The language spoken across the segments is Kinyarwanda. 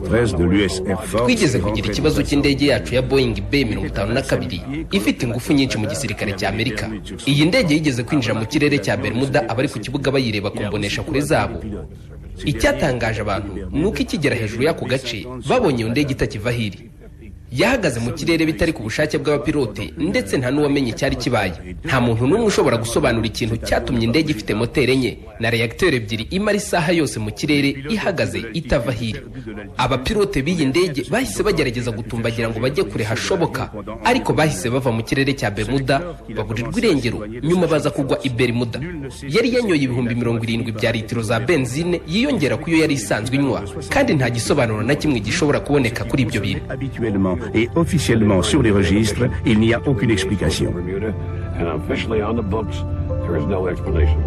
13 de l'US Air Force. Twigeze kugira ikibazo cy'indege yacu ya Boeing B-52 ifite ingufu nyinshi mu gisirikare cya Amerika. Iyi ndege yigeze kwinjira mu kirere cya Bermuda, abari ku kibuga bayireba ku mboneshakure zabo. Icyatangaje abantu ni uko ikigera hejuru y'ako gace babonye iyo ndege itakiva aho iri. Yahagaze mu kirere bitari ku bushake bw'abapilote, ndetse nta n'uwamenye icyari kibaye. Nta muntu n'umwe ushobora gusobanura ikintu cyatumye indege ifite moteri enye na réacteur ebyiri imara isaha yose mu kirere ihagaze, itava aho iri. Abapilote b'iyi ndege bahise bagerageza gutumbagira ngo bajye kure hashoboka, ariko bahise bava mu kirere cya Bermuda, baburirwa irengero, nyuma baza kugwa i Bermuda. Yari yanyoye 70,000 bya litiro za benzine yiyongera ku yo yari isanzwe inywa, kandi nta gisobanuro na kimwe gishobora kuboneka kuri ibyo bintu. Habituellement et officiellement sur les registres, il n'y a aucune explication. Bermuda, and officially on the books, there is no explanation.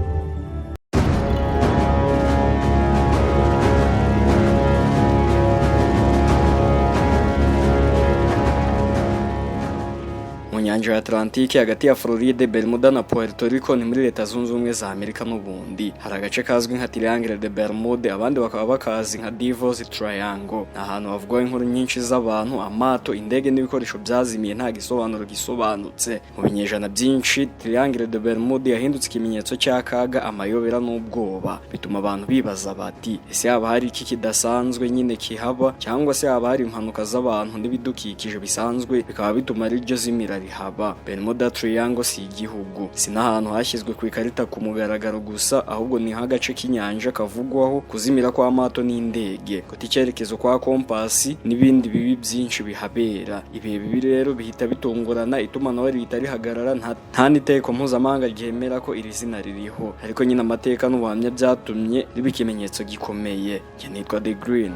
Mu nyanja ya Atlantique, hagati ya Floride, Bermuda na Puerto Rico, ni muri Leta Zunze Ubumwe za Amerika n'ubundi, hari agace kazwi nka Triangle de Bermude, abandi bakaba bakazi nka Devil's Triangle. Ni ahantu havugwaho inkuru nyinshi z'abantu, amato, indege n'ibikoresho byazimiye nta gisobanuro gisobanutse. Mu binyejana byinshi, Triangle de Bermude yahindutse ikimenyetso cy'akaga, amayobera n'ubwoba, bituma abantu bibaza bati: "Ese haba hari iki kidasanzwe nyine kihaba, cyangwa se haba hari impanuka z'abantu n'ibidukikije bisanzwe bikaba bituma ari ryo zimira rihaba?" Bermuda Triangle si igihugu, si n'ahantu hashyizwe ku ikarita ku mugaragaro gusa, ahubwo ni nk'agace k'inyanja kavugwaho kuzimira kw'amato n'indege, guta icyerekezo kwa kompasi n'ibindi bibi byinshi bihabera. Ibihe bibi rero bihita bitungurana, itumanaho rihita rihagarara. Nta n'iteko mpuzamahanga ryemera ko iri zina ririho, ariko nyine amateka n'ubuhamya byatumye riba ikimenyetso gikomeye. Njye nitwa The Green.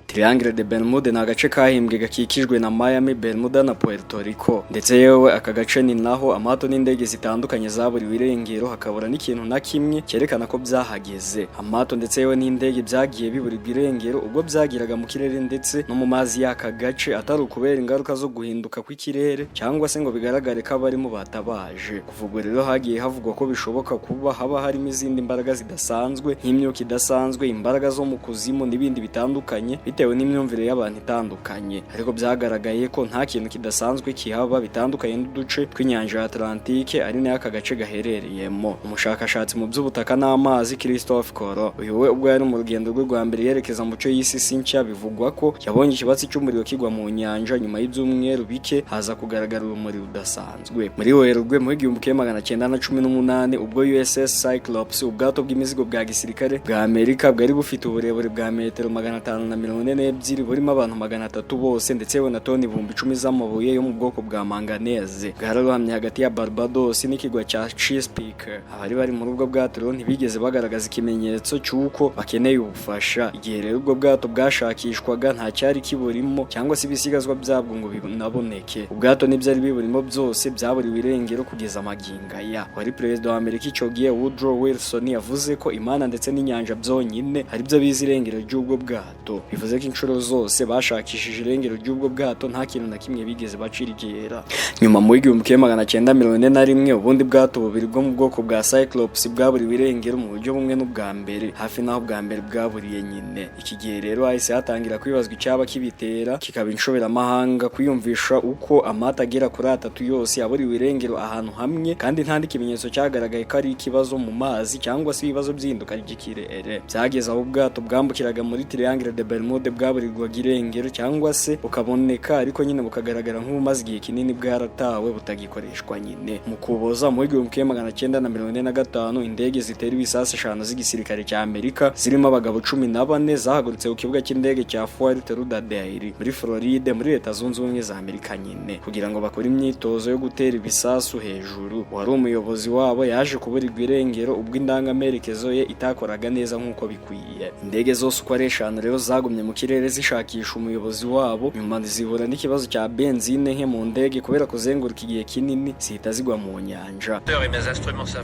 Triangle de Bermude ni agace kahimbwe gakikijwe na Miami, Bermuda na Puerto Rico. Ndetse yewe aka gace ni naho amato n'indege zitandukanye zaburiwe irengero, hakabura n'ikintu na kimwe cyerekana ko byahageze. Amato ndetse yewe n'indege byagiye biburirwa irengero ubwo byageraga mu kirere ndetse no mu mazi y'aka gace, atari ukubera ingaruka zo guhinduka kw'ikirere cyangwa se ngo bigaragare ko abarimo batabaje. Kuva ubwo rero hagiye havugwa ko bishoboka kuba haba harimo izindi mbaraga zidasanzwe, nk'imyuka idasanzwe, imbaraga zo mu kuzimu n'ibindi bitandukanye, bitewe n'imyumvire y'abantu itandukanye. Ariko byagaragaye ko nta kintu kidasanzwe kihaba, bitandukanye n'uduce tw'inyanja ya Atlantique ari nayo aka gace gaherereyemo. Umushakashatsi mu by'ubutaka n'amazi Christophe Coro, uyu we ubwo yari mu rugendo rwe rwa mbere yerekeza mu cyo yise isi nshya, bivugwa ko yabonye ikibatsi cy'umuriro kigwa mu nyanja. Nyuma y'ibyumweru bike haza kugaragara urumuri rudasanzwe. Muri Werurwe mu 1918, ubwo USS Cyclops, ubwato bw'imizigo bwa gisirikare bwa Amerika bwari bufite uburebure bwa metero 542, burimo abantu 300 bose ndetse yewe na toni 10,000 z'amabuye yo mu bwoko bwa manganese, bwararohamye hagati ya Barbados n'ikirwa cya Chesapeake. Abari bari muri ubwo bwato rero ntibigeze bagaragaza ikimenyetso cy'uko bakeneye ubufasha. Igihe rero ubwo bwato bwashakishwaga, nta cyari kiburimo cyangwa se ibisigazwa byabwo ngo binaboneke. Ubwato n'ibyari biburimo byose byaburiwe irengero kugeza magingo aya. Wari perezida wa Amerika icyo gihe, Woodrow Wilson, yavuze ko Imana ndetse n'inyanja byonyine ari byo bizi irengero ry'ubwo bwato. Bivuze ko inshuro zose bashakishije irengero ry'ubwo bwato nta kintu na kimwe bigeze bacirigera. Nyuma mu 1941, ubundi bwato bubiri bwo mu bwoko bwa Cyclops bwaburiwe irengero mu buryo bumwe n'ubwa mbere, hafi n'aho bwa mbere bwaburiye nyine. Iki gihe rero hahise hatangira kwibazwa icyaba kibitera, kikaba inshoberamahanga kwiyumvisha uko amato agera kuri atatu yose yaburiwe irengero ahantu hamwe, kandi nta n'ikimenyetso cyagaragaye ko ari ikibazo mu mazi cyangwa se ibibazo by'ihinduka ry'ikirere. Byageze aho ubwato bwambukiraga muri Triangle de Bermude bwaburirwaga irengero cyangwa se bukaboneka, ariko nyine bukagaragara nk'ubumaze igihe kinini bwaratawe, butagikoreshwa nyine. Mu Kuboza mu 1945, indege zitera ibisasu eshanu z'igisirikare cya Amerika zirimo abagabo 14 zahagurutse ku kibuga cy'indege cya Fort Lauderdale muri Floride, muri Leta Zunze Ubumwe za Amerika nyine, kugira ngo bakore imyitozo yo gutera ibisasu hejuru. Wari umuyobozi wabo yaje kuburirwa irengero ubwo indangamerekezo ye itakoraga neza nk'uko bikwiye. Indege zose uko ari eshanu rero zagumye mu kirere zishakisha umuyobozi wabo, nyuma zihura n'ikibazo cya benzine nke mu ndege kubera kuzenguruka igihe kinini, zihita zigwa mu nyanja.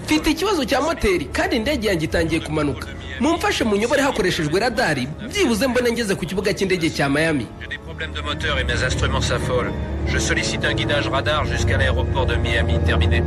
Mfite ikibazo cya moteri kandi indege yanjye itangiye kumanuka. Mumfashe munyobore hakoreshejwe radari, byibuze mbone ngeze ku kibuga cy'indege cya Miami. J'ai des problèmes de moteur et mes instruments s'affolent. Je sollicite un guidage radar jusqu'à l'aéroport de Miami. Terminé.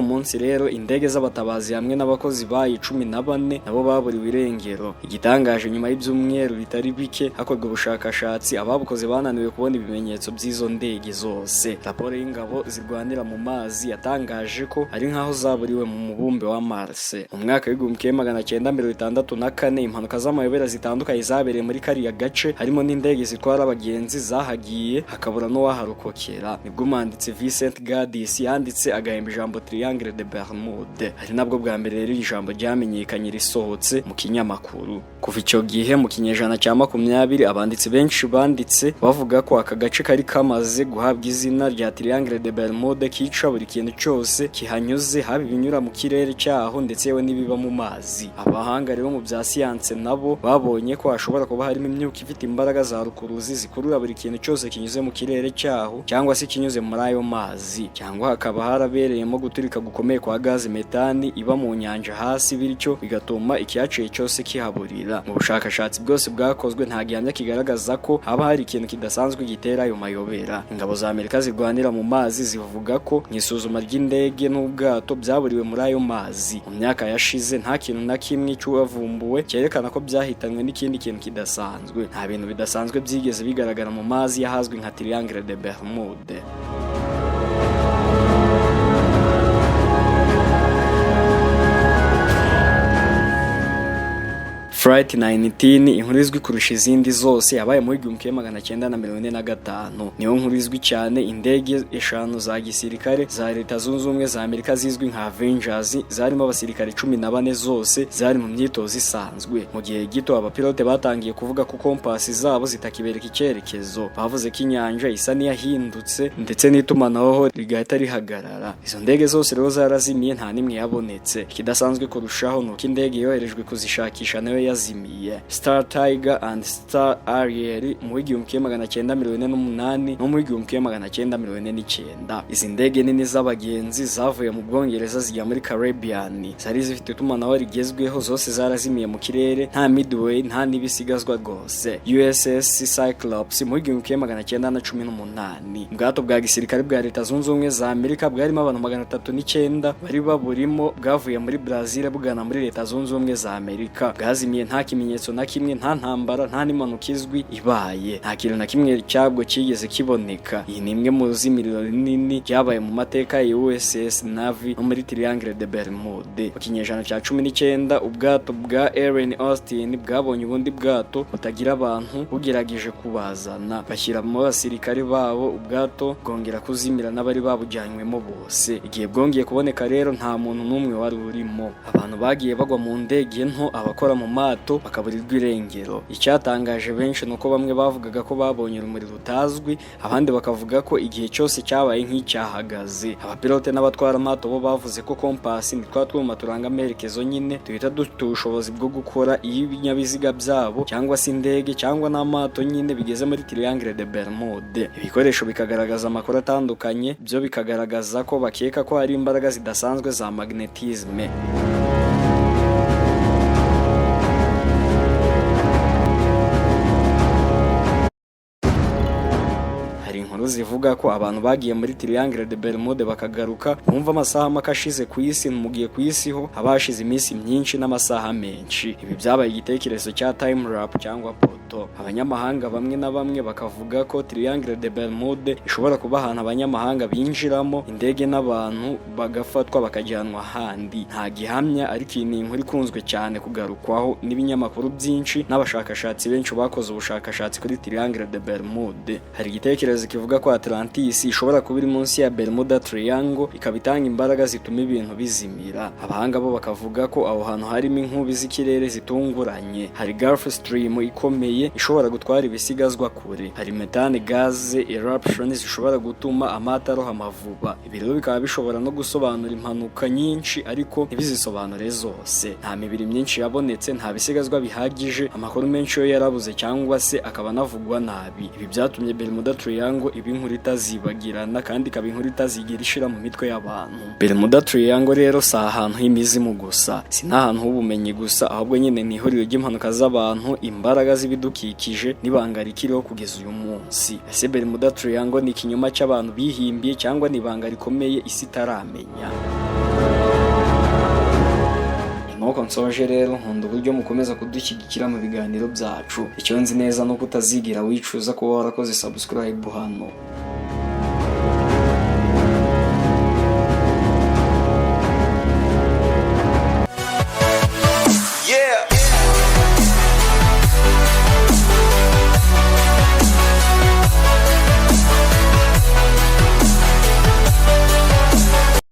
Kuva uwo munsi rero, indege z'abatabazi hamwe n'abakozi bayo 14 nabo baburiwe irengero. Igitangaje, nyuma y'ibyumweru bitari bike hakorwa ubushakashatsi, ababukoze bananiwe kubona ibimenyetso by'izo ndege zose. Raporo y'ingabo zirwanira mu mazi yatangaje ko ari nk'aho zaburiwe mu mubumbe wa Mars. Mu mwaka w'1964, impanuka z'amayobera zitandukanye zabereye muri kariya gace, harimo n'indege zitwara abagenzi zahagiye hakabura n'uwaharokokera. Nibwo umwanditsi Vincent Gaddis yanditse agahemba ijambo Triangle de Bermude. Ari nabwo bwa mbere rero iri jambo ryamenyekanye risohotse mu kinyamakuru. Kuva icyo gihe, mu kinyejana cya 20, abanditsi benshi banditse bavuga ko aka gace kari kamaze guhabwa izina rya Triangle de Bermude kica buri kintu cyose kihanyuze, haba ibinyura mu kirere cyaho ndetse yewe n'ibiba mu mazi. Abahanga rero mu bya siyanse nabo babonye ko hashobora kuba harimo imyuka ifite imbaraga za rukuruzi zikurura buri kintu cyose kinyuze mu kirere cyaho cyangwa se kinyuze muri ayo mazi, cyangwa hakaba harabereyemo guturika gukomeye kwa gazi metani iba mu nyanja hasi, bityo bigatuma ikihaciye cyose kihaburira. Mu bushakashatsi bwose bwakozwe, nta gihamya kigaragaza ko haba hari ikintu kidasanzwe gitera ayo mayobera. Ingabo za Amerika zirwanira mu mazi zivuga ko mu isuzuma ry'indege n'ubwato byaburiwe muri ayo mazi mu myaka yashize, nta kintu na kimwe cy'uwavumbuwe cyerekana ko byahitanywe n'ikindi kintu kidasanzwe. Nta bintu bidasanzwe byigeze bigaragara mu mazi y'ahazwi nka Triangle de Bermude. Flight 19, inkuru izwi kurusha izindi zose, yabaye muri 1945. Niyo nkuru izwi cyane. Indege eshanu za gisirikare za Leta Zunze Ubumwe za Amerika zizwi nka Avengers zarimo abasirikare 14, zose zari mu myitozo isanzwe. Mu gihe gito, abapilote batangiye kuvuga ko kompasi zabo zitakibereka icyerekezo. Bavuze ko inyanja isa n'iyahindutse, ndetse n'itumanaho rigahita rihagarara. Izo ndege zose rero zarazimiye, nta n'imwe yabonetse. Ikidasanzwe kurushaho ni uko indege yoherejwe kuzishakisha nayo yazimiye. Star Tiger and Star Ariel mu 1948 no mu 1949, izi ndege nini z'abagenzi zavuye mu Bwongereza zijya muri Caribbean, zari zifite itumanaho rigezweho. Zose zarazimiye mu kirere, nta Midway, nta n'ibisigazwa rwose. USS Cyclops mu 1918, ubwato bwa gisirikare bwa Leta Zunze Ubumwe za Amerika bwarimo abantu 309 bari baburimo, bwavuye muri Brazil bugana muri Leta Zunze Ubumwe za Amerika, bwazimiye nta kimenyetso na kimwe, nta ntambara, nta n'impanuka izwi ibaye, nta kintu na kimwe cyabwo cyigeze kiboneka. Iyi ni imwe mu zimiriro rinini ryabaye mu mateka ya USS Navy no muri Triangle de Bermude. Mu kinyejana cya 19, ubwato bwa Ellen Austin bwabonye ubundi bwato butagira abantu bugerageje kubazana, bashyiramo abasirikare babo, ubwato bwongera kuzimira n'abari babujyanywemo bose. Igihe bwongeye kuboneka rero, nta muntu n'umwe wari urimo. Abantu bagiye bagwa mu ndege nto, abakora mu mato bakaburirwa irengero. Icyatangaje benshi ni uko bamwe bavugaga ko babonye urumuri rutazwi, abandi bakavuga ko igihe cyose cyabaye nk'icyahagaze. Abapilote n'abatwara amato bo bavuze ko kompasi, ni twa twuma turanga amerekezo nyine, duhita dufite ubushobozi bwo gukora iyo ibinyabiziga byabo cyangwa se indege cyangwa n'amato nyine bigeze muri Triangle de Bermude, ibikoresho bikagaragaza amakuru atandukanye, byo bikagaragaza ko bakeka ko hari imbaraga zidasanzwe za magnetisme. Hari inkuru zivuga ko abantu bagiye muri Triangle de Bermude bakagaruka bumva amasaha make ashize ku isi, mu gihe ku isi ho haba hashize iminsi myinshi n'amasaha menshi. Ibi byabaye igitekerezo cya time warp cyangwa portal. Abanyamahanga bamwe na bamwe bakavuga ko Triangle de Bermude ishobora kuba ahantu abanyamahanga binjiramo indege n'abantu bagafatwa bakajyanwa ahandi. Nta gihamya, ariko iyi ni inkuru ikunzwe cyane kugarukwaho n'ibinyamakuru byinshi n'abashakashatsi benshi bakoze ubushakashatsi kuri Triangle de Bermude. Hari igitekerezo kivuga ko Atlantis ishobora kuba iri munsi ya Bermuda Triangle, ikaba itanga imbaraga zituma ibintu bizimira. Abahanga bo bakavuga ko aho hantu harimo inkubi z'ikirere zitunguranye, hari Gulf Stream ikomeye ishobora gutwara ibisigazwa kure, hari methane gas eruption zishobora gutuma amato arohama vuba. Ibi rero bikaba bishobora no gusobanura impanuka nyinshi, ariko ntibizisobanure zose. Nta mibiri myinshi yabonetse, nta bisigazwa bihagije, amakuru menshi yo yarabuze cyangwa se akaba anavugwa nabi. Ibi byatumye Bermuda Triangle iba inkuru itazibagirana kandi ikaba inkuru itazigera ishira mu mitwe y'abantu. Bermuda Triangle rero si ahantu h'imizimu gusa, si n'ahantu h'ubumenyi gusa, ahubwo nyine ni ihuriro ry'impanuka z'abantu, imbaraga z'ibidukikije n'ibanga rikiriho kugeza uyu munsi. Ese Bermuda Triangle ni ikinyoma cy'abantu bihimbiye cyangwa ni ibanga rikomeye isi itaramenya? Nuko nsoje rero, nkunda uburyo mukomeza kudushyigikira mu biganiro byacu. Icyo nzi neza ni uko utazigera wicuza kuba warakoze subscribe hano.